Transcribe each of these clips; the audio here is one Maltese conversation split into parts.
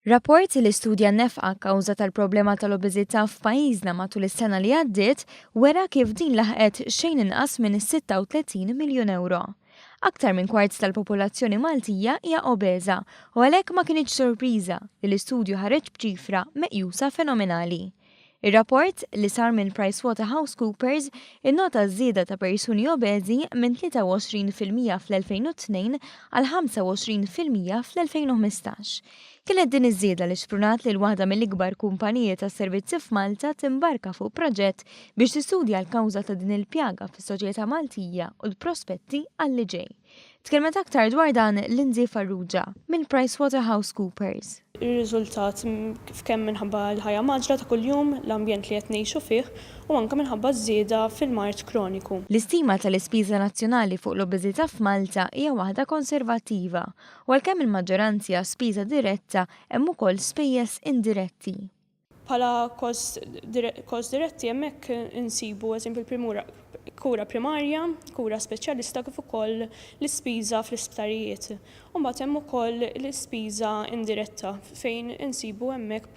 Rapport li studja n-nefqa kawża tal-problema tal-obeżità f'pajjiżna matul is-sena li għaddiet wera kif din laħqet xejn inqas minn 36 miljun ewro. Aktar minn kwart tal-popolazzjoni Maltija hija obeża u għalhekk ma kinitx sorpriża li l-istudju ħareġ b'ċifra meqjusa fenomenali. Ir-rapport, li sar minn PricewaterhouseCoopers, innota ż-żieda ta' persuni obeżi minn 23% fl-2002 għal 25% fl-2015. Kienet din iż-żieda li xprunat lil waħda mill-ikbar kumpaniji tas-servizzi f'Malta timbarka fuq proġett biex tistudja l-kawża ta' din il-pjaga fis-soċjetà Maltija u l-prospetti għal li ġej. Tkellmet aktar dwar dan Lindsay Farrugia minn PricewaterhouseCoopers. Ir-riżultat f'kemm minħabba l-ħajja mgħaġġla ta' kuljum, l-ambjent li qed ngħixu fih u anke minħabba ż-żieda fil-mard kroniku. L-istima tal-ispiża nazzjonali fuq l-obeżità f'Malta hija waħda konservattiva u għalkemm il-maġġoranza hija spiża diretta hemm ukoll spejjeż indiretti. Bħala kost kost diretti hemmhekk insibu eżempju l-primura kura primarja, kura speċjalista kif ukoll l-ispiża fl-isptarijiet. U mbagħad hemm ukoll l-ispiża indiretta fejn insibu hemmhekk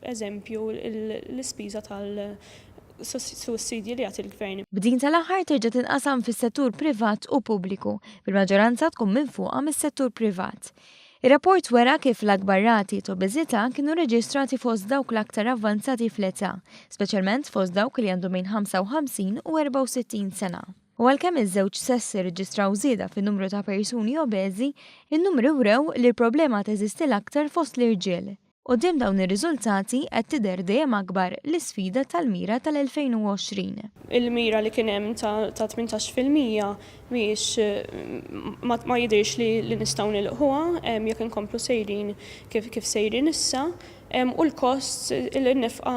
eżempju l-ispiża tal-sussidji li jagħti l-gvern. B'din tal-aħħar terġa' tinqasam fis-settur privat u pubbliku, bil-maġġoranza tkun minfuqa mis-settur privat. Ir-rapport wera kif l-akbar rati t'obeżità kienu reġistrati fost dawk l-aktar avvanzati fl-età, speċjalment fost dawk li għandhom bejn 55 u 64 sena. U għalkemm iż-żewġ sessi rreġistraw żieda fin-numru ta' persuni obeżi, in-numri wrew li l-problema teżisti l-aktar fost l-irġiel. Quddiem dawn ir-riżultati qed tidher dejjem akbar l-isfida tal-mira tal-2020. Il-mira li kien hemm ta' 18% mhijiex ma jidhirx li nistgħu nilħquha jekk inkomplu sejrin kif sejrin issa u l-kost in-nefqa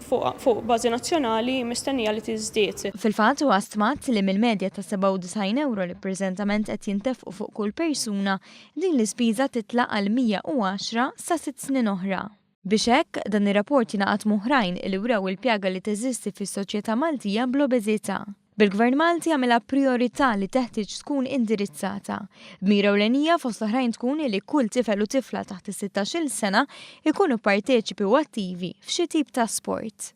fuq bażi nazzjonali mistennija li tiżdied. Fil-fatt huwa stmat li mill-medja ta' 97 ewro li preżentament qed jintefqu fuq kull persuna, Din l-ispiża titla' għal 110 sa sitt snin oħra. Biex hekk, dan ir-rapport jingħaqad m'oħrajn li wrew il-pjaga li teżisti fis-soċjetà Maltija bl-obeżità. Bil-Gvern Malti għamilha prijorità li teħtieġ tkun indirizzata. B'mira ewlenija fost l-oħrajn tkun li kull tifel u tifla taħt is-sittax-il sena jkunu parteċipi u attivi f'xi tip ta' sport.